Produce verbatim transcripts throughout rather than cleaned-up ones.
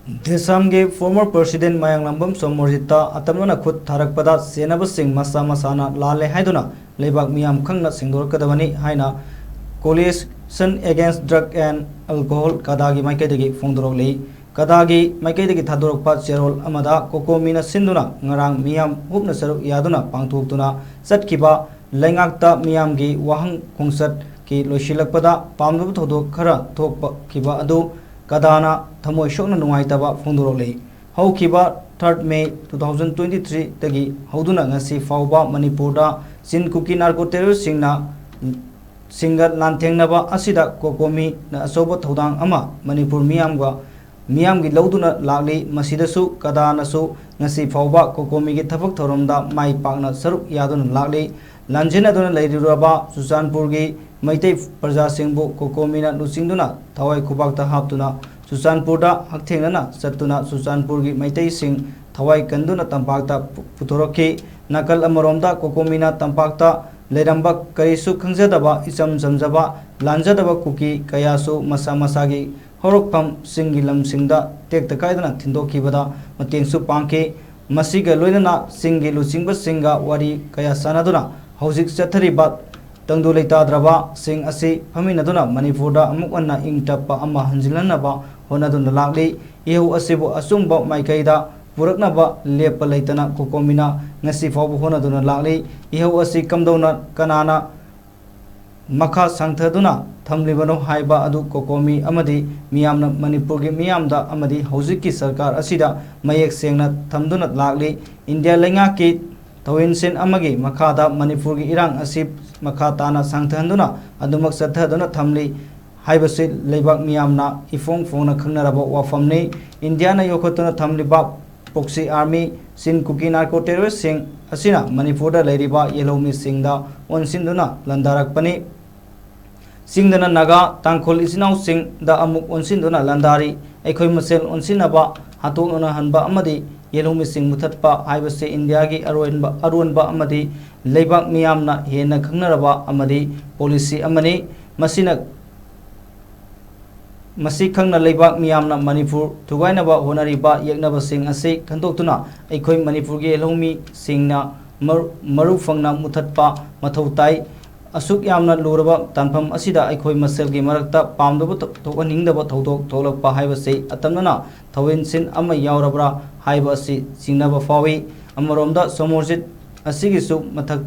ꯗꯦꯁꯥꯝꯒꯤ former president ꯃꯌꯥꯡꯂꯝꯕꯝ ꯁꯣꯃꯣꯔꯖꯤꯠꯇ ꯑꯇꯝꯅꯅ ꯈꯨꯠ ꯊꯥꯔꯛꯄꯗ ꯆꯦꯟꯅꯕꯁꯤꯡ ꯃꯁꯥ ꯃꯁꯥꯅ ꯂꯥꯜꯂꯦ ꯍꯥꯏꯗꯨꯅ ꯂꯩꯕꯥꯛ ꯃꯤꯌꯥꯝ ꯈꯪꯅ ꯁꯦꯡꯗꯣꯔꯛꯀꯗꯕꯅꯤ ꯍꯥꯏꯅ Coalition Against Drug and Alcohol, ꯀꯗꯥꯒꯤ ꯃꯥꯏꯀꯩꯗꯒꯤ ꯐꯣꯡꯗꯣꯔꯛꯂꯤ꯫ ꯀꯗꯥꯒꯤ ꯃꯥꯏꯀꯩꯗꯒꯤ ꯊꯥꯗꯣꯔꯛꯄ ꯆꯦꯔꯣꯜ ꯑꯃꯗ ꯀꯣꯀꯣꯃꯤꯅ ꯁꯤꯟꯗꯨꯅ ꯉꯔꯥꯡ ꯃꯤꯌꯥꯝ ꯍꯨꯞꯅ ꯁꯔꯨꯛ ꯌꯥꯗꯨꯅ ꯄꯥꯡꯊꯣꯛꯇꯨꯅ ꯆꯠꯈꯤꯕ ꯂꯩꯉꯥꯛꯇ ꯃꯤꯌꯥꯝꯒꯤ ꯋꯥꯍꯪ ꯈꯣꯡꯆꯠꯀꯤ ꯂꯣꯏꯁꯤꯜꯂꯛꯄꯗ ꯄꯥꯝꯗꯕ ꯊꯧꯗꯣꯛ ꯈꯔ ꯊꯣꯛꯄꯈꯤꯕ ꯑꯗꯨ ꯀꯗꯥꯅ ꯊꯃꯣꯏ ꯁꯣꯛꯅ ꯅꯨꯡꯉꯥꯏꯇꯕ ꯐꯣꯡꯗꯣꯔꯛꯂꯤ꯫ ꯍꯧꯈꯤꯕ third May two thousand twenty-threeꯗꯒꯤ ꯍꯧꯗꯨꯅ ꯉꯁꯤ ꯐꯥꯎꯕ ꯃꯅꯤꯄꯨꯔꯗ ꯆꯤꯟ ꯀꯨꯀꯤ narco terroristꯁꯤꯡꯅ ꯁꯤꯡꯒ ꯂꯥꯟꯊꯦꯡꯅꯕ ꯑꯁꯤꯗ ꯀꯣꯀꯣꯃꯤꯅ ꯑꯆꯧꯕ ꯊꯧꯗꯥꯡ ꯑꯃ ꯃꯅꯤꯄꯨꯔ ꯃꯤꯌꯥꯝꯒ ꯃꯤꯌꯥꯝꯒꯤ ꯂꯧꯗꯨꯅ ꯂꯥꯛꯂꯤ꯫ ꯃꯁꯤꯗꯁꯨ ꯀꯗꯥꯅꯁꯨ ꯉꯁꯤ ꯐꯥꯎꯕ ꯀꯣꯀꯣꯃꯤꯒꯤ ꯊꯕꯛ ꯊꯧꯔꯝꯗ ꯃꯥꯏ ꯄꯥꯛꯅ ꯁꯔꯨꯛ ꯌꯥꯗꯨꯅ ꯂꯥꯛꯂꯤ꯫ ꯂꯥꯟꯖꯦꯟꯅꯗꯨꯅ ꯂꯩꯔꯨꯔꯕ ꯆꯨꯔꯆꯥꯟꯄꯨꯔꯒꯤ ꯃꯩꯇꯩ ꯄ꯭ꯔꯖꯥꯁꯤꯡꯕꯨ ꯀꯣꯀꯣꯃꯤꯅ ꯂꯨꯆꯤꯡꯗꯨꯅ ꯊꯋꯥꯏ ꯈꯨꯕꯥꯛꯇ ꯍꯥꯞꯇꯨꯅ ꯆꯨꯔꯆꯥꯟꯄꯨꯔꯗ ꯍꯛꯊꯦꯡꯅꯅ ꯆꯠꯇꯨꯅ ꯆꯨꯔꯆꯥꯟꯄꯨꯔꯒꯤ ꯃꯩꯇꯩꯁꯤꯡ ꯊꯋꯥꯏ ꯀꯟꯗꯨꯅ ꯇꯝꯄꯥꯛꯇ ꯄꯨ-, ꯄꯨꯊꯣꯔꯛꯈꯤ꯫ ꯅꯥꯀꯜ ꯑꯃꯔꯣꯝꯗ ꯀꯣꯀꯣꯃꯤꯅ ꯇꯝꯄꯥꯛꯇ ꯂꯩꯔꯝꯕ ꯀꯔꯤꯁꯨ ꯈꯪꯖꯗꯕ ꯏꯆꯝ ꯆꯝꯖꯕ ꯂꯥꯟꯖꯗꯕ ꯀꯨꯀꯤ ꯀꯌꯥꯁꯨ ꯃꯁꯥ ꯃꯁꯥꯒꯤ ꯍꯧꯔꯛꯐꯝ ꯆꯤꯡꯒꯤ ꯂꯝꯁꯤꯡꯗ ꯇꯦꯛꯇ ꯀꯥꯏꯗꯅ ꯊꯤꯟꯗꯣꯛꯈꯤꯕꯗ ꯃꯇꯦꯡꯁꯨ ꯄꯥꯡꯈꯤ꯫ ꯃꯁꯤꯒ ꯂꯣꯏꯅꯅ ꯆꯤꯡꯒꯤ ꯂꯨꯆꯤꯡꯕꯁꯤꯡꯒ ꯋꯥꯔꯤ ꯀꯌꯥ ꯁꯥꯟꯅꯗꯨꯅ ꯍꯧꯖꯤꯛ ꯆꯠꯊꯔꯤꯕ ꯇꯪꯗꯨ ꯂꯩꯇꯥꯗ꯭ꯔꯕꯁꯤꯡ ꯑꯁꯤ ꯐꯝꯃꯤꯟꯅꯗꯨꯅ ꯃꯅꯤꯄꯨꯔꯗ ꯑꯃꯨꯛ ꯍꯟꯅ ꯏꯪ ꯇꯞꯄ ꯑꯃ ꯍꯟꯖꯤꯜꯍꯟꯅꯕ ꯍꯣꯠꯅꯗꯨꯅ ꯂꯥꯛꯂꯤ꯫ ꯏꯍꯧ ꯑꯁꯤꯕꯨ ꯑꯆꯨꯝꯕ ꯃꯥꯏꯀꯩꯗ ꯄꯨꯔꯛꯅꯕ ꯂꯦꯞꯄ ꯂꯩꯇꯅ ꯀꯣꯀꯣꯃꯤꯅ ꯉꯁꯤ ꯐꯥꯎꯕ ꯍꯣꯠꯅꯗꯨꯅ ꯂꯥꯛꯂꯤ꯫ ꯏꯍꯧ ꯑꯁꯤ ꯀꯝꯗꯧꯅ ꯀꯅꯥꯅ ꯃꯈꯥ ꯁꯥꯡꯊꯗꯨꯅ ꯊꯝꯂꯤꯕꯅꯣ ꯍꯥꯏꯕ ꯑꯗꯨ ꯀꯣꯀꯣꯃꯤ ꯑꯃꯗꯤ ꯃꯤꯌꯥꯝꯅ ꯃꯅꯤꯄꯨꯔꯒꯤ ꯃꯤꯌꯥꯝꯗ ꯑꯃꯗꯤ ꯍꯧꯖꯤꯛꯀꯤ ꯁꯔꯀꯥꯔ ꯑꯁꯤꯗ ꯃꯌꯦꯛ ꯁꯦꯡꯅ ꯊꯝꯗꯨꯅ ꯂꯥꯛꯂꯤ꯫ ꯏꯟꯗꯤꯌꯥ ꯂꯩꯉꯥꯛꯀꯤ ꯊꯧꯑꯣꯏꯟꯁꯤꯟ ꯑꯃꯒꯤ ꯃꯈꯥꯗ ꯃꯅꯤꯄꯨꯔꯒꯤ ꯏꯔꯥꯡ ꯑꯁꯤ ꯃꯈꯥ ꯇꯥꯅ ꯁꯥꯡꯊꯍꯟꯗꯨꯅ ꯑꯗꯨꯃꯛ ꯆꯠꯊꯗꯨꯅ ꯊꯝꯂꯤ ꯍꯥꯏꯕꯁꯤ ꯂꯩꯕꯥꯛ ꯃꯤꯌꯥꯝꯅ ꯏꯐꯣꯡ ꯐꯣꯡꯅ ꯈꯪꯅꯔꯕ ꯋꯥꯐꯝꯅꯤ꯫ ꯏꯟꯗꯤꯌꯥꯅ ꯌꯣꯛꯈꯠꯇꯨꯅ ꯊꯝꯂꯤꯕ proxy army, ꯆꯤꯟ ꯀꯨꯀꯤ narco terroristꯁꯤꯡ ꯑꯁꯤꯅ ꯃꯅꯤꯄꯨꯔꯗ ꯂꯩꯔꯤꯕ ꯌꯦꯜꯍꯧꯃꯤꯁꯤꯡꯗ ꯑꯣꯟꯁꯤꯟꯗꯨꯅ ꯂꯥꯟꯗꯥꯔꯛꯄꯅꯤ꯫ ꯆꯤꯡꯗꯅ ꯅꯥꯒꯥ, ꯇꯥꯡꯈꯨꯜ ꯏꯆꯤꯟ ꯏꯅꯥꯎꯁꯤꯡꯗ ꯑꯃꯨꯛ ꯑꯣꯟꯁꯤꯟꯗꯨꯅ ꯂꯥꯟꯗꯥꯔꯤ꯫ ꯑꯩꯈꯣꯏ ꯃꯁꯦꯜ ꯑꯣꯟꯁꯤꯟꯅꯕ, ꯍꯥꯠꯇꯣꯛꯅꯍꯟꯕ ꯑꯃꯗꯤ ꯌꯦꯜꯍꯧꯃꯤꯁꯤꯡ ꯃꯨꯊꯠꯄ ꯍꯥꯏꯕꯁꯤ ꯏꯟꯗꯤꯌꯥꯒꯤ ꯑꯔꯣꯏꯕ, ꯑꯔꯣꯟꯕ ꯑꯃꯗꯤ ꯂꯩꯕꯥꯛ ꯃꯤꯌꯥꯝꯅ ꯍꯦꯟꯅ ꯈꯪꯅꯔꯕ ꯑꯃꯗꯤ policy ꯑꯃꯅꯤ꯫ ꯃꯁꯤꯅ ꯃꯁꯤ ꯈꯪꯅ ꯂꯩꯕꯥꯛ ꯃꯤꯌꯥꯝꯅ ꯃꯅꯤꯄꯨꯔ ꯊꯨꯒꯥꯏꯅꯕ ꯍꯣꯠꯅꯔꯤꯕ ꯌꯦꯛꯅꯕꯁꯤꯡ ꯑꯁꯤ ꯈꯟꯗꯣꯛꯇꯨꯅ ꯑꯩꯈꯣꯏ ꯃꯅꯤꯄꯨꯔꯒꯤ ꯂꯧꯃꯤꯁꯤꯡꯅ ꯃꯔꯨ ꯃꯔꯨ ꯐꯪꯅ ꯃꯨꯊꯠꯄ ꯃꯊꯧ ꯇꯥꯏ꯫ ꯑꯁꯨꯛ ꯌꯥꯝꯅ ꯂꯨꯔꯕ ꯇꯥꯟꯐꯝ ꯑꯁꯤꯗ ꯑꯩꯈꯣꯏ ꯃꯁꯦꯜꯒꯤ ꯃꯔꯛꯇ ꯄꯥꯝꯗꯕ ꯊꯣꯛꯍꯟꯅꯤꯡꯗꯕ ꯊꯧꯗꯣꯛ ꯊꯣꯛꯂꯛꯄ ꯍꯥꯏꯕꯁꯤ ꯑꯇꯝꯅꯅ ꯊꯧꯑꯣꯏꯟꯁꯤꯟ ꯑꯃ ꯌꯥꯎꯔꯕ꯭ꯔꯥ ꯍꯥꯏꯕ ꯑꯁꯤ ꯆꯤꯡꯅꯕ ꯐꯥꯎꯏ꯫ ꯑꯃꯔꯣꯝꯗ ꯁꯣꯃꯣꯔꯖꯤꯠ ꯑꯁꯤꯒꯤꯁꯨ ꯃꯊꯛ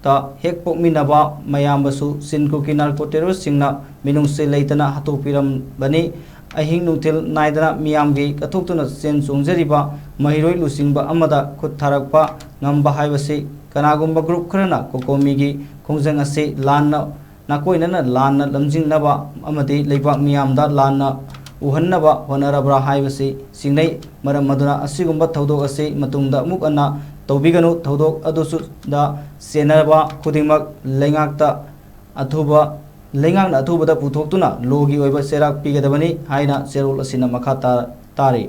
ꯇ ꯍꯦꯛ ꯄꯣꯛꯃꯤꯟꯅꯕ ꯃꯌꯥꯝꯕꯁꯨ ꯆꯤꯟ ꯀꯨꯀꯤ ꯅꯥꯔꯀꯣ ꯇꯦꯔꯣꯔꯤꯁꯁꯤꯡꯅ ꯃꯤꯅꯨꯡꯁꯤ ꯂꯩꯇꯅ ꯍꯥꯠꯇꯣꯛꯄꯤꯔꯝꯕꯅꯤ꯫ ꯑꯍꯤꯡ ꯅꯨꯡꯊꯤꯜ ꯅꯥꯏꯗꯅ ꯃꯤꯌꯥꯝꯒꯤ ꯀꯠꯊꯣꯛꯇꯨꯅ ꯆꯦꯟ ꯆꯣꯡꯖꯔꯤꯕ ꯃꯍꯩꯔꯣꯏ ꯂꯨꯆꯤꯡꯕ ꯑꯃꯗ ꯈꯨꯠ ꯊꯥꯔꯛꯄ ꯉꯝꯕ ꯍꯥꯏꯕꯁꯤ ꯀꯅꯥꯒꯨꯝꯕ ꯒ꯭ꯔꯨꯞ ꯈꯔꯅ ꯀꯣꯀꯣꯃꯤꯒꯤ ꯈꯣꯡꯖꯪ ꯑꯁꯤ ꯂꯥꯟꯅ ꯅꯥꯀꯣꯏꯅꯅ ꯂꯥꯟꯅ ꯂꯝꯖꯤꯡꯅꯕ ꯑꯃꯗꯤ ꯂꯩꯕꯥꯛ ꯃꯤꯌꯥꯝꯗ ꯂꯥꯟꯅ ꯎꯍꯟꯅꯕ ꯍꯣꯠꯅꯔꯕ꯭ꯔꯥ ꯍꯥꯏꯕꯁꯤ ꯆꯤꯡꯅꯩ꯫ ꯃꯔꯝ ꯑꯗꯨꯅ ꯑꯁꯤꯒꯨꯝꯕ ꯊꯧꯗꯣꯛ ꯑꯁꯤ ꯃꯇꯨꯡꯗ ꯑꯃꯨꯛ ꯍꯟꯅ ꯇꯧꯕꯤꯒꯅꯨ꯫ ꯊꯧꯗꯣꯛ ꯑꯗꯨꯁꯨꯗ ꯆꯦꯟꯅꯔꯕ ꯈꯨꯗꯤꯡꯃꯛ ꯂꯩꯉꯥꯛꯇ ꯑꯊꯨꯕ ꯂꯩꯉꯥꯛꯅ ꯑꯊꯨꯕꯗ ꯄꯨꯊꯣꯛꯇꯨꯅ ꯂꯣꯒꯤ ꯑꯣꯏꯕ ꯆꯩꯔꯥꯛ ꯄꯤꯒꯗꯕꯅꯤ ꯍꯥꯏꯅ ꯆꯦꯔꯣꯜ ꯑꯁꯤꯅ ꯃꯈꯥ ꯇꯥ- ꯇꯥꯔꯤ꯫